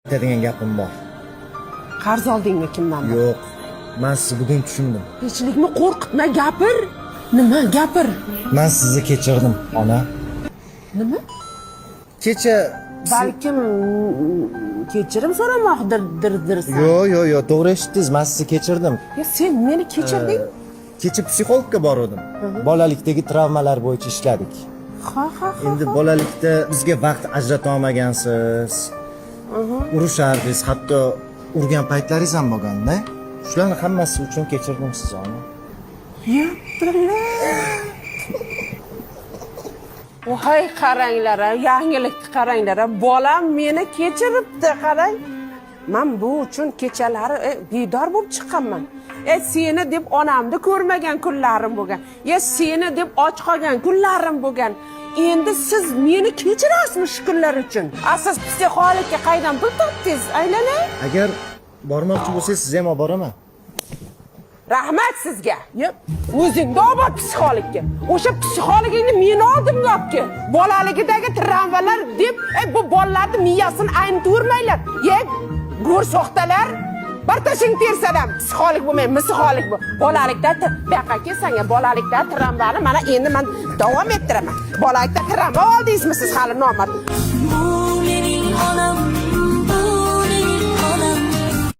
Aytadigan gapim bor. Qarz oldingmi kimdandir? Yo'q, man sizni bugun tushundim. Hechlikmi, qo'rqitma, gapir. Nima, gapir. Man sizni kechirdim, ona. Nima? Kecha Balkim kechirim so'ramoqdirdirsan. Yo'q, yo'q, yo'q, to'g'ri eshitdingiz, man sizni kechirdim. Ya sen meni kechirding? Kecha psixologga borgandim. Bolalikdagi travmalar bo'yicha ishladik. Ha ha ha. Endi bolalikda bizga vaqt ajrata olmagansiz. Urishardingiz, hatto urgan paytlaringiz ham bo'lganda. Shularni hammasi uchun kechirdim sizni, ona. Ya billah. Voy, qaranglar, a, yangilikni qaranglar. A, bolam meni kechiribdi, qarang. Man bu uchun kechalari bedor bo'lib chiqqanman. Seni deb onamni ko'rmagan kunlarim bo'lgan. Seni deb och qolgan kunlarim bo'lgan. Endi siz meni kechirasizmi shu kunlar uchun? A siz psixologga qaydan pul topdingiz, aylanay? Agar bormoqchi bo'lsangiz, sizni ham olib boraman. Rahmat sizga. Yep. O'zingni olib bor psixologga. O'sha psixologingni meni oldimga olib kel. Bolaligidagi travmalar deb, bu bolalarni miyasini aynitavermanglar. Ye, go'r soxtalar. Bir tashing tersadan psixolog bo'lmay, psixolog bu. Bolalikda bu yoqqa kelsang, bolalikda travmani mana endi men davom ettiraman. Bolalikda travma oldingizmi siz hali nomard? Bu